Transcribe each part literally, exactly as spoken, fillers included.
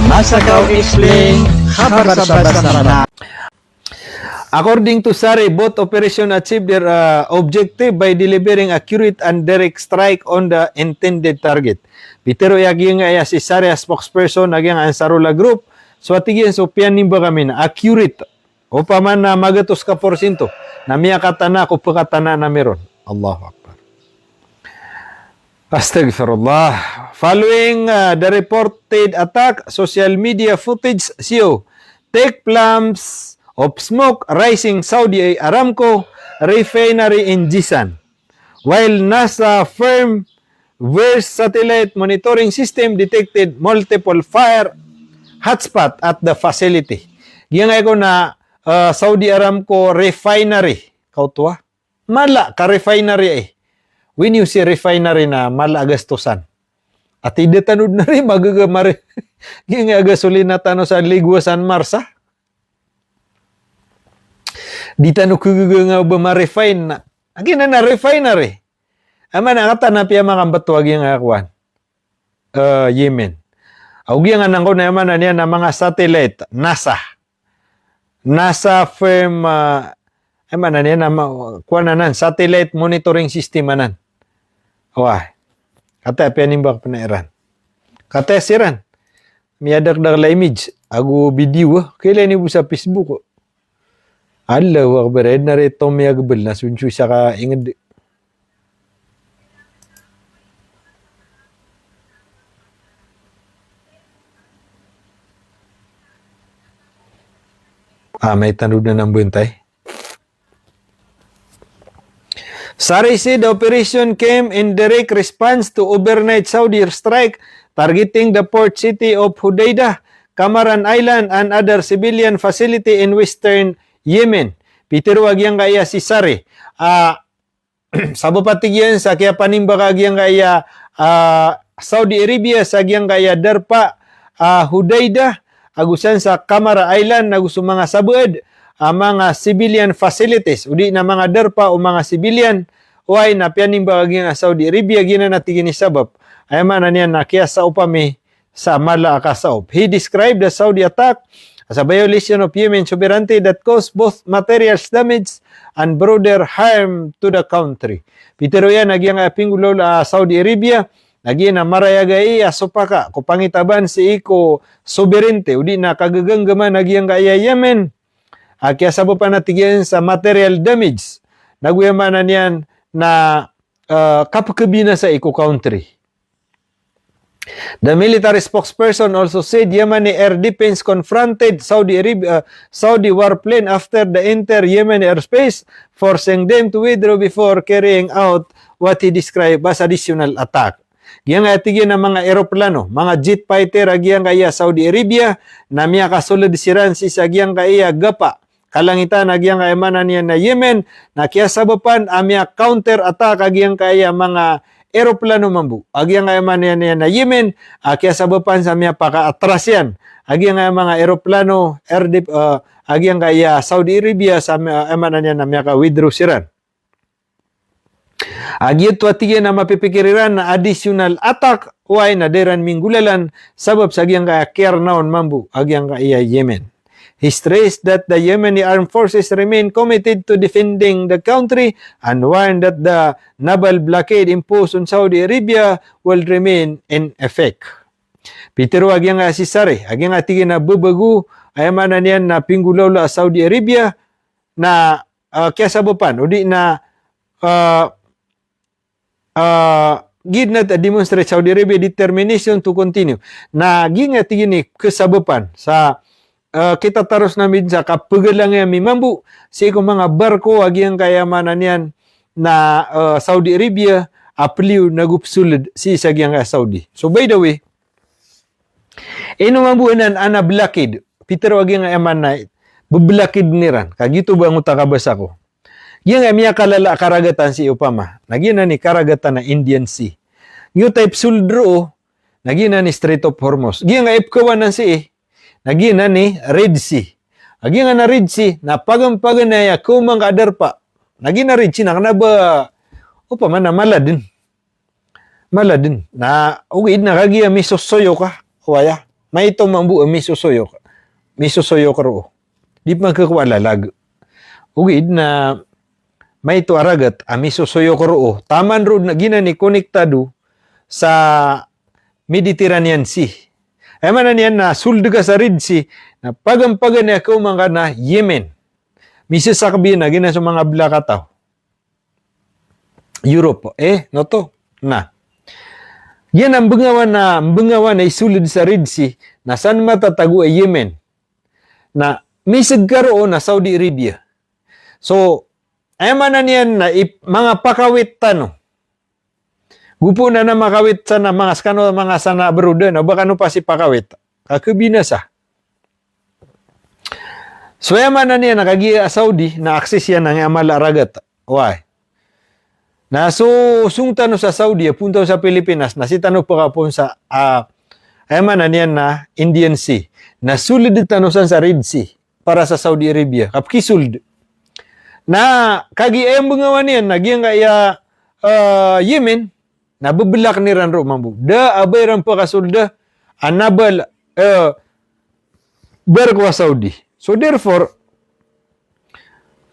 Masakaw Explain, khabar sa basa Manaw. According to Sari, both operation achieved their, uh, objective by delivering accurate and direct strike on the intended target. Pitharo iyan a giyangkaya si Sari a spokesperson a giyangkaya Ansarullah Group, so a tig iyan so piyanimbaka ami na accurate. Opama na magatos ka porsyento na miyakatana ko pekatanaan ami ron. Allahu Akbar. Astaghfirullah. Following, uh, the reported attack, social media footage show thick plumes of smoke rising Saudi Aramco refinery in Jizan, while NASA firmware's satellite monitoring system detected multiple fire hotspot at the facility. Giyangkai ko na, uh, Saudi Aramco refinery. Kaoto a mala ka refinery ai. When you say refinery na mala a gastosan. Ati da tano dn ari magaga mare-, giyangkai a gasolina tano sa Ligwa san Mars a. Di tano kagaga nga ba ma-refine na. Agi na na refinery. Aya maana kata na piya makambeto a giyangkai a kowan. Eh, Yemen. Ago giyangkanan ko na aya maana niyan na manga satellite, NASA. NASA firm, ah, aya maana niyan na ma-, kowan anan, satellite monitoring system anan. Wah. Kata piyanimbaka pn a Iran. Kata siran. Miyadakdakl a image, ago video, ah. Kailay niyo bo sa Facebook, oh. Allahu Akbar, aya dn ari tomiyagbl na so nsosaka ingd. Ah, maitano dn a mbantay. Sari said the operation came in direct response to overnight Saudi strike targeting the port city of Hudaydah, Kamaran Island, and other civilian facility in western Yemen. Pitharo a giyangkaya si Sari. Ah, sabap a tig iyan sa kiyapanimbaka a giyangkaya, ah, Saudi Arabia sa giyangkaya darpa, ah, Hudaydah, ago san sa Kamara Island, ago so manga sabaad a manga civilian facilities, odi na manga darpa o manga civilian, oway na piyanimbaka a giyangkaya Saudi Arabia, giyanan a tig iyan i sabap. Aya maana niyan na kiyasaopa mi sa mala a kasaop. He described the Saudi attack as a violation of Yemen sovereignty that caused both material damage and broader harm to the country. Pitharo iyan a giyangkaya pinggolawla a Saudi Arabia, na giyanan a marayag aya a sopaka ko pangitaban sii ko sovereignty, odi na kagaganggaman a giyangkaya Yemen, a kiyasabapan a tig iyan sa material damage. Nago aya maana niyan na, eh, kapekebinasai ko country. The military spokesperson also said Yemeni air defense confronted Saudi Arabia, uh, Saudi warplane after they enter Yemeni airspace, forcing them to withdraw before carrying out what he described as additional attack. Giyangkaya tig iyan a manga eroplano, manga jet fighter a giyangkaya Saudi Arabia, na miyakasoled siran sii sa giyangkaya gapa kalangitan a giyangkaya maana niyan na Yemen, na kiyasabapan a miya-counter attack a giyangkaya manga eroplano mambo a giyangkaya maana niyan na Yemen, a kiyasabapan sa miyapakaatras iyan a giyangkaya manga eroplano, air def-, eh, a giyangkaya Saudi Arabia sa mi-, eh, maana niyan na miyaka-withdraw siran. A giyoto a tig iyan a mapipikir iran na additional attack, oway na da iran minggolalan, sabap sa giyangkaya kiyarnaon mambo a giyangkaya Yemen. He stressed that the Yemeni Armed Forces remain committed to defending the country and warned that the naval blockade imposed on Saudi Arabia will remain in effect. Pitharo a giyangkaya si Sari, a giyangkaya tig iyan a babago, aya maana niyan na pinggolawla a Saudi Arabia, na, ah, kiyasabapan, odi na, ah, ah, giya na demonstrate Saudi Arabia determination to continue. Na giyangkaya tig iyan i kasabapan sa, ah, kitataros ami dn sa kapagalang ami mambo sii ko manga barko a giyangkaya maana niyan na, ah, Saudi Arabia a pliyo nago psoled sii sa giyangkaya Saudi. So by the way, ino mambo anan a blockade, pitharo a giyangkaya maana, be-blockade iran. Ka giyoto ba angkoto a kabasa ko. Giyangkaya miyakalala a karagatan sii opama. Na giyanan i karagatan a Indian Sea. Giyoto i psoled roo, na giyanan i Strait of Hormuz. Giyangkaya i pkawanan sii, na giyanan i Red Sea. A giyangkanan a Red Sea, na paganay-paganay a kaoma ngka a darpa. Na giyanan a Red Sea, na kna ba, opama na mala dn. Mala dn. Na, ogaid na kagiya misosoyo ka. Oway a. Maito mambo a misosoyok. Misosoyok roo. Di pman khakowa a lalag. Ogaid na maito a ragat a misosoyok roo. Taman roo na giyanan i konektado sa Mediterranean Sea. Aya maana niyan na sold ka sa Red Sea, na paganay-paganay a kaoma ngka na Yemen. Misasakbi na giyanan so manga blakataw. Europe, eh, oto. Na. Giyanan a mbengawan a, mbengawan a isold sa Red Sea, na san matatago a Yemen. Na miseg ka roo na Saudi Arabia. So, aya maana niyan na ip-, manga pakawit tano. Gopo na na makawit sa na manga skano, manga sana abroad, na ba kano pasi pakawit. Ka khabinasa. So aya maana niyan na kagiya a Saudi na access iyan angkai a mala a ragat. Oway. Na so song tano sa Saudi a poon tano sa Pilipinas, na sii tano pakapoon sa, ah, aya maana niyan na Indian Sea. Na sold tano san sa Red Sea para sa Saudi Arabia. Kapkisold. Na kagiya aya mbengawan iyan na giyangkaya, ah, Yemen, na bebelakn iran roo mambo. Da a ba iran pakasold a naval, eh, barko a Saudi. So therefore,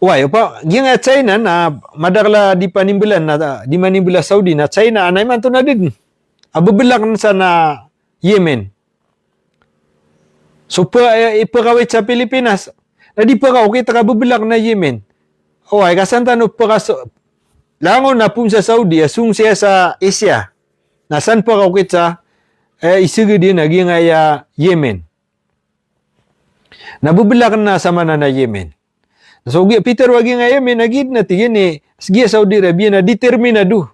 oway, opa, giyangkaya China na madakl a di panimbelan na, di manimbela Saudi na China, na imanto na da dn a bebelakn san a Yemen. So pa, eh, ipakawit sa Pilipinas, na di pakaokit ka bebelakn a Yemen. Oway, ka san tano pakaso-, langon a poon sa Saudi, a song siya sa Asia. Na san pakaokit sa, eh, iseged iyan a giyangkaya Yemen. Na bebelakn na sa maana na Yemen. So giya pitharo a giyangkaya Yemen, a giya dn a tig iyan i, giya Saudi Arabia na determinado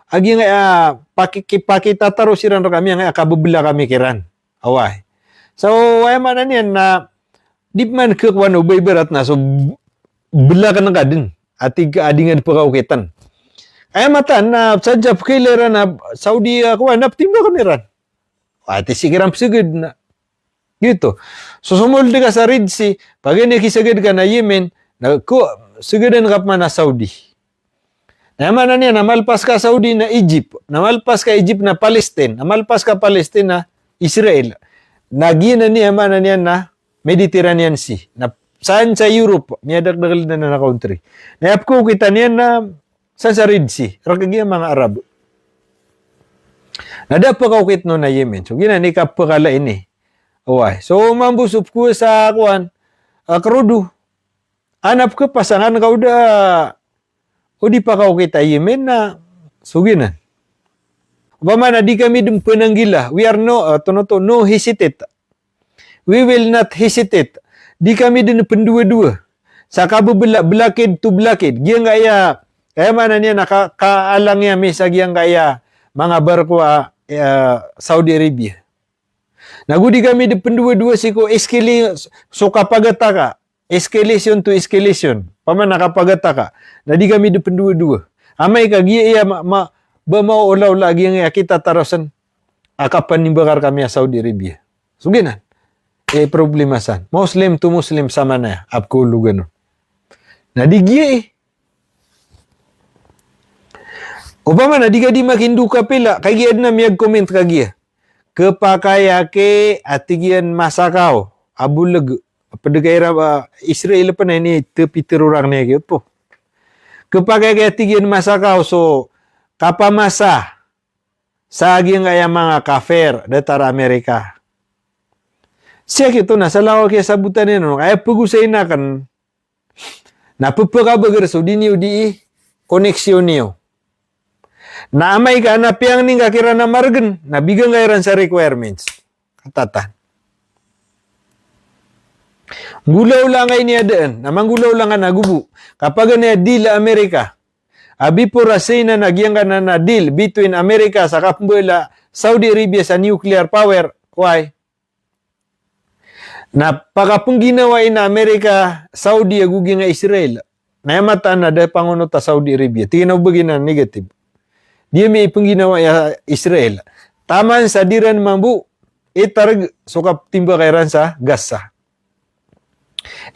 a giyangkaya, ah, paki-, ki-, pakitataro siran rkami angkaya kabebelak ami kiran. Oway. So, aya maana niyan na di pman khakowa o ba ibarat na so b-, belakn ka dn. A tig ka a di nga dn pakaokitan. Aya mataan na sa diyap kailay ran a Saudi a kowan na ptimbakn iran. Oway, ati sii kiran pseged na. Giyoto. So somold ka sa Red Sea, paganay a kiseged ka na Yemen, na ko, segeden ka pman a Saudi. Na aya maana niyan na malpas ka Saudi na Egypt, na malpas ka Egypt na Palestine, na malpas ka Palestine na Israel. Na giyanan i aya maana niyan na Mediterranean Sea. Na san sa Europe, miyadakdakl dn a country. Na aya pkhaokitan iyan na san sa Red Sea, rk giya manga Arab. Na da pkaokit on a Yemen. So giyanan i kapkala ini. Oway. So mambo so pkowasa a kowan, a krodo. Ana pkhapasangan ka o da, o di pakaokit a Yemen na, so giyanan. Opama na di kami dn pnanggila, we are no, ah, tonoto, no hesitate. We will not hesitate. Di kami dn pndowadowa sa kabebela-, blockade to blockade. Giyangkaya, aya maana niyan na ka-, kaalangi ami sa giyangkaya manga barko a, eh, Saudi Arabia. Na go di kami dn pndowadowa sii ko escala-, so kapagataka. Escalation to escalation. Opama na kapagataka. Na di kami dn pndowadowa. Amay ka giya iya ma-, ma-, ba maolaola a giyangkaya kitataro san a kapanimbakar kami a Saudi Arabia. So giyanan. Eh, problema san. Muslim to Muslim sa maana aya. A pkhaologan on. Na di giya i. Opama na di ka di makindo ka pila, kagiya dn a miyag-comment kagiya. Khapakay aki a tig iyan Masakaw, a bolag, pd ka iran, ah, Israel pn a ini tepitharo rakn iyan giyoto. Khapakay aki a tig iyan Masakaw so kapamasa sa giyangkaya manga kafir, datar a Amerika. Sii aki oto na salakaw aki a sabotan iyan on, aya pgosayn akn, na pphakabagr so di niyo dii koneksyon iyo. Na amay ka na piyangni ngka kiran a margn, na bigan ka iran sa requirements. Katatan. Nggolaola ngka ini a daan, na manggolaola ngka na go bo. Kapaganay a deal a Amerika. A before a China na giyangkanan a deal between Amerika sa kapmbala Saudi Arabia sa nuclear power. Why? Na pakapngginawai na Amerika, Saudi ago giyangkai a Israel. Na aya mataan na da pangonot a Saudi Arabia. Tig iyan o ba giyanan a negative. Di ami ipngginawai a Israel. Taman sa di ran mambo itarg so kaptimbakay ran sa Gaza.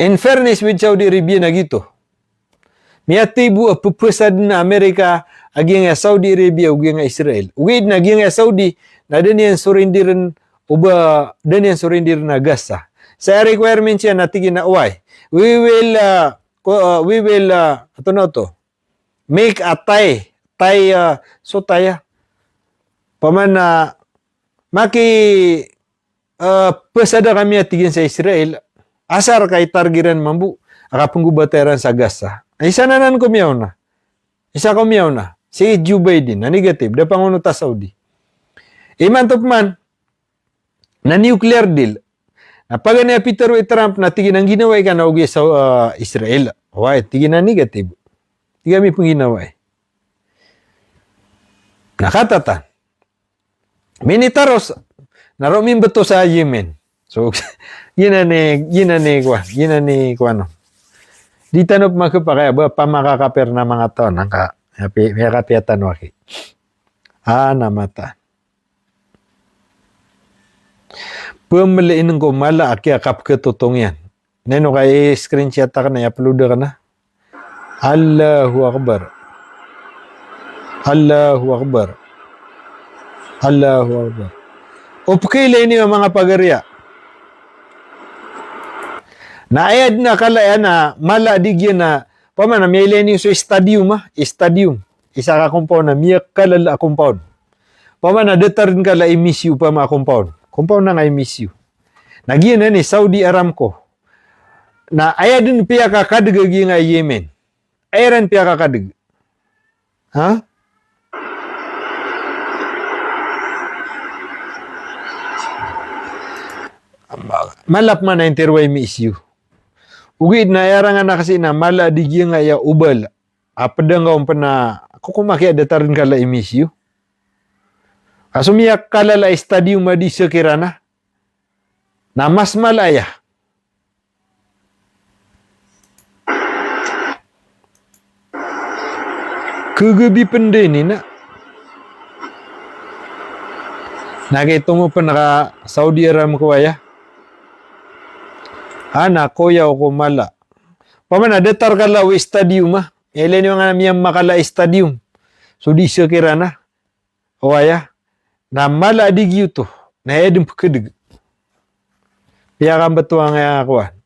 In fairness with Saudi Arabia na giyoto. Miyathay bo a pphasadn a Amerika a giyangkai a Saudi Arabia ago giyangkai a Israel. Ogaid na giyangkai a Saudi na da niyan surrendern o ba da niyan surrender na Gaza. Sa requirement iyan na tig iyan a oway, we will, ah, ko, ah, we will, ah, antonaa oto, make a tie, tie, ah, so tie, ah. Opama na maki, ah, pasada kami a tig iyan sa Israel, asar ka i target iran mambo a kapnggobata iran sa Gaza. Isa anan ko miyaona. Isa ko miyaona. Si Joe Biden, na negative. Da pangonota Saudi. Imanto pman, na nuclear deal. Na paganay a pitharo i Trump na tig iyan a ngginawai ka na ogaid sa, ah, Israel. Oway, tig iyan a negative. Tig ami pngginawai. Na katatan. Minitaros, na roo mimbto sa Yemen. So, giyanan i, giyanan i kowan, giyanan i kowan o. Di tano pman khapakay a ba pamakakapir na manga taw, na ngka, miyapi-, miyakapiya tano aki. Ah, na mata. Pmlin ko mala a kiyakapkhatotong iyan. Ino ka i-screenshot akn a i-upload akn a. Allahu Akbar. Allahu Akbar. Allahu Akbar. O pkhailay niyo a manga pagariya. Na aya dn a kala iyan a mala di giya na, opama na miyailay niyo so stadium a, stadium. Isa ka compound na miyakalala a compound. Opama na datar dn kala i Messi, opama a compound. Compound na nga i Messi. Na giyanan i Saudi Aramco. Na aya dn piyakakadg a giya nga i Yemen. Aya ran piyakakadg. Ha? Mala pman a intiro i Messi. Ogaid na aya rangan akn sii na mala di giya nga iya obal. A pd angka on pn a kokomakiya datar dn kala i Messi. Ka so miyakalala i stadium a di skira na. Na mas mala aya. Kagabi pn dn ini na. Na kaito mo pn ka Saudi Aramco aya. Ana koya o ko mala. Opama na datar kala o stadium a. Ilay niyo nga na miyamakala i stadium. So di skira na. Oway a, na mala di giyoto, na aya dn pkhadg. Piyakambtowan nga kowan.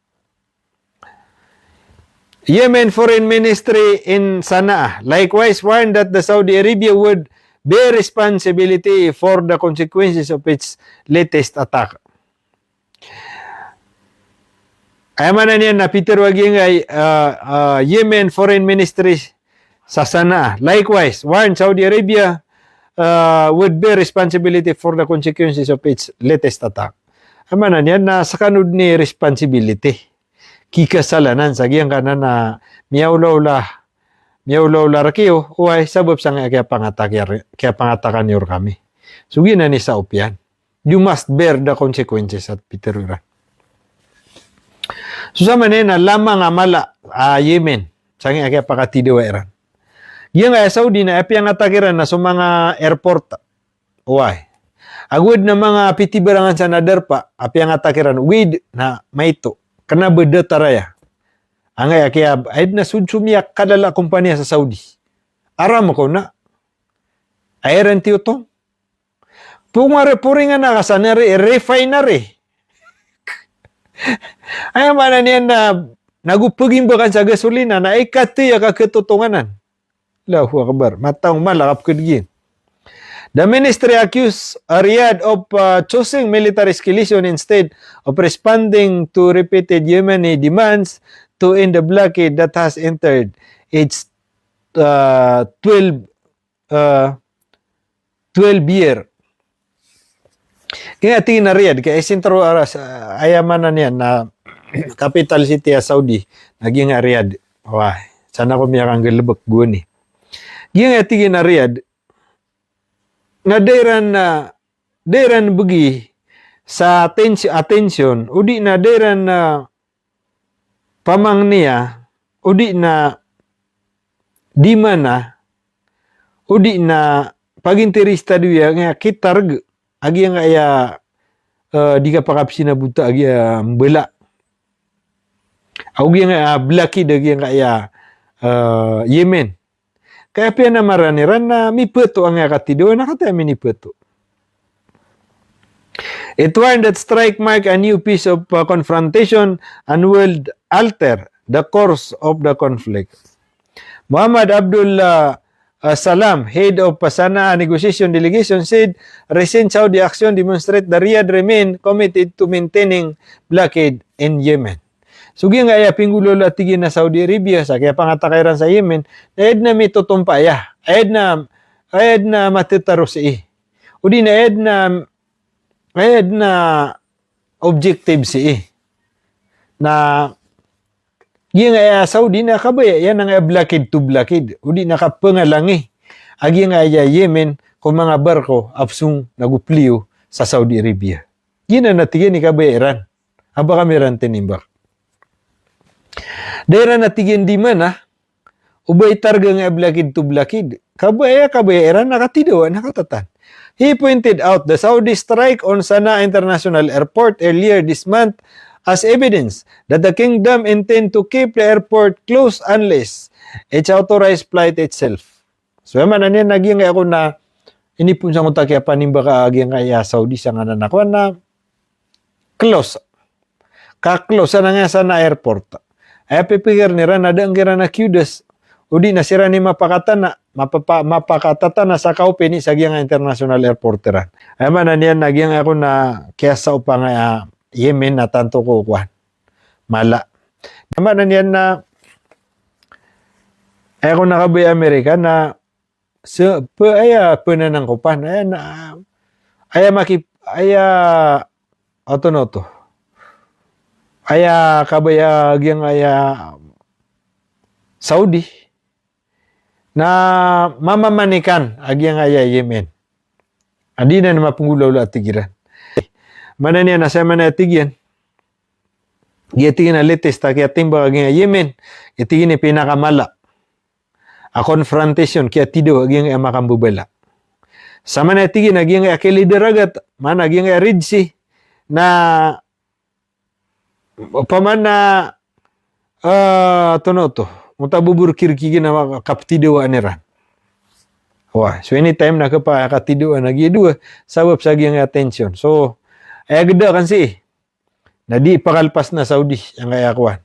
Yemen Foreign Ministry in Sana'a likewise warned that the Saudi Arabia would bear responsibility for the consequences of its latest attack. Aya maana niyan na pitharo a giyangkai, ah, ah, Yemen Foreign Ministry sa Sana'a likewise warned Saudi Arabia, ah, would bear responsibility for the consequences of its latest attack. Aya maana niyan na skano dn i responsibility. Kikasalanan sa giyangkanan a miyaolaola, miyaolaola rkiyo, oway, sabap sangkai a kiyapangatakan iyo rkami. So giyanan i saop iyan. You must bear the consequences, a pitharo iran. So sa maana niyan na lamang a mala a Yemen sangkai a kiyapakatidawa iran. Giyangkai a Saudi na aya piyangatak iran na so manga airport. Oway. Ago adn a manga pitibarangan sa na darpa a piyangatak iran. Ogaid na maito. Kna ba datar aya. Angkai a kiya, aya dn a so dn so miyakalala a kompaniya sa Saudi. Aramco na. Aya ran tiyoto. Pongari poringan a ka sa na re-, refinery. Aya maana niyan na nago pagimbakan sa gasolina na ikataya ka katotonganan. Allahu Akbar. Mataw mala ka pkhadg iyan. The ministry accused, uh, Riyadh of, uh, choosing military escalation instead of responding to repeated Yemeni demands to end the blockade that has entered its, uh, twelve ah, twelve year. Kaya tig iyan a Riyadh, kaya i sentro a, aya maana niyan na capital city a Saudi, na giyangkai a Riyadh. Wah, san ako miyakanggalbk gowani. Giyangkai a tig iyan a Riyadh, na da iran, ah, da iran bgi sa atten-, attention, odi na da iran, ah, pamangniya, odi na dimana, odi na pagintiristado iyan a kitarg a giyangkai a, eh, di kapakapsinabota a giya mbala. Ago giyangkai a blockade a giyangkai a, eh, Yemen. Kaya piyanamaran iran na mipeto angkai a katidawa na kataya minipeto. It warned that strike mark a new phase of, uh, confrontation and would alter the course of the conflict. Muhammad Abdul, uh, uh, Salam, head of Sana'a negotiation delegation, said recent Saudi action demonstrate the Riyadh remain committed to maintaining blockade in Yemen. So giyangkaya pinggolawla, tig iyan, a Saudi Arabia sa kiyapangataka iran sa Yemen, na aya dn a mitotompa iyan, aya dn a, aya dn a matitaro sii, odi na aya dn a, aya dn a objective sii, na giyangkaya Saudi na kabaya iyan angkaya blockade to blockade, odi na kapangalangi a giyangkaya Yemen ko manga barko a psong nago pliyo sa Saudi Arabia. Giyanan a, tig iyan, i kabaya iran a ba kami ran tinimbak. Da iran a, tig iyan, di mana o ba itarga angkaya blockade to blockade. Kabaya, kabaya iran a katidawa, na katatan. He pointed out the Saudi strike on Sana'a International Airport earlier this month as evidence that the kingdom intend to keep the airport closed unless it's authorized flight itself. So, aya maana niyan na giyangkaya kon a inipoon sangkoto a kiyapanimbaka a giyangkaya Saudi sangkanan a kowan na close. Ka-close angkaya Sana'a airport. Aya pipikirn iran na da angkiran a kiyodas, odi na siran i mapakatana, mapapa-, mapakatatana sa kaopini sa giyangkaya international airport iran. Aya maana niyan na giyangkaya kon a kiyasaopa angkaya Yemen na tanto ko kowan, mala. Aya maana niyan na aya kon a kabaya Amerika na sa, pe-, aya penanangkopan, aya na, aya maki-, aya, oto na oto. Aya kabaya giyangkaya Saudi na mamamanikan a giyangkaya Yemen. Adi na na mapenggolawla, tig iran. Maana niyan na saya mana, tig iyan, giya, tig iyan, a latest a kiyatimbak a giyangkaya Yemen, tig iyan, i pinakamala a confrontation, kiyatidawa a giyangkaya makambabala. Sa mana, tig iyan, a giyangkaya kili daragat, mana giyangkaya Red Sea, na opama na, ah, oto na oto, onta bo bo rkirkig na kaptidawaan iran. Wa, so anytime na kapa-, katidawaan a giya dowa, sabap sa giyangkaya tension. So, aya gda kan sii na di pakalpas na Saudi angkaya kowan.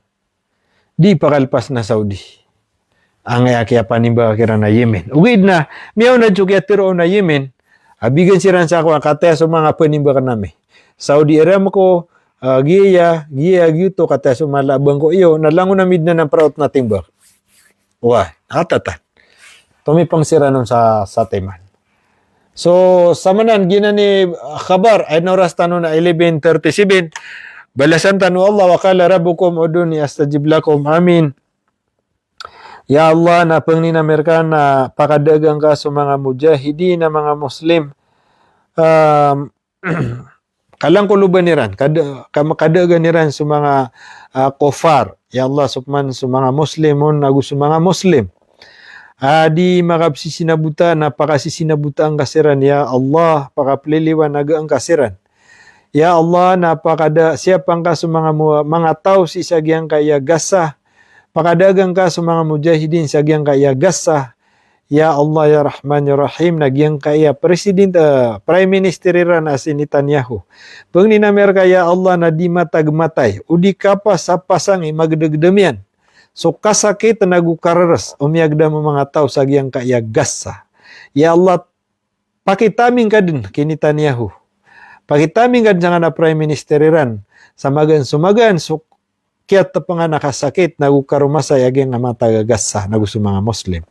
Di pakalpas na Saudi angkaya kiyapanimbaka kiran a Yemen. Ogaid na miyaona so kiyatero on a Yemen a bigan siran sa kowan, kataya so manga panimbaka nami. Saudi Aramco, ah, giya, giya, giyoto, kataya so mala a bangko iyo, na langon ami dn anan praot na timbak. Wa, atata. Tomipang siran on sa, sa timan. So, samanan giyanan i, ah, khabar, aya na oras tano na eleven thirty-seven. Balasan tano o Allah, wa qala rabbukum ud'uni astajib lakum. Amin. Ya Allah, na pangnin ami rka na pakadagang ka so manga mujahidin a manga Muslim. Um, kalangkoloban iran, kada-, kam-, kadagang iran so manga, ah, kofar. Ya Allah, so pman so manga Muslimun ago so manga Muslim a di makapsisinabota, na pakasisinabotaan ka siran, ya Allah, pakapliliwanagaan ka siran. Ya Allah, na pakada-, siyapang ka so manga mu-, manga taw sii sa giyangkaya Gaza, pakadagang ka so manga mujahidin sa giyangkaya Gaza. Ya Allah, ya Rahman, ya Rahim, na giyangkaya president, eh, Prime Minister iran a si Netanyahu. Pangnin ami rka, ya Allah, na di matag matay, o di kapasapasang i magdagdam iyan so kasakit nago kareres o miyagdam o manga taw sa giyangkaya Gaza. Ya Allah, pakitami ngka dn ki Netanyahu. Pakitami ngka dn sangkanan a Prime Minister iran sa magaan so magaan so kiyatpngan a kasakit nago karomasay a giyangkaya manga taga Gaza nago so manga Muslim.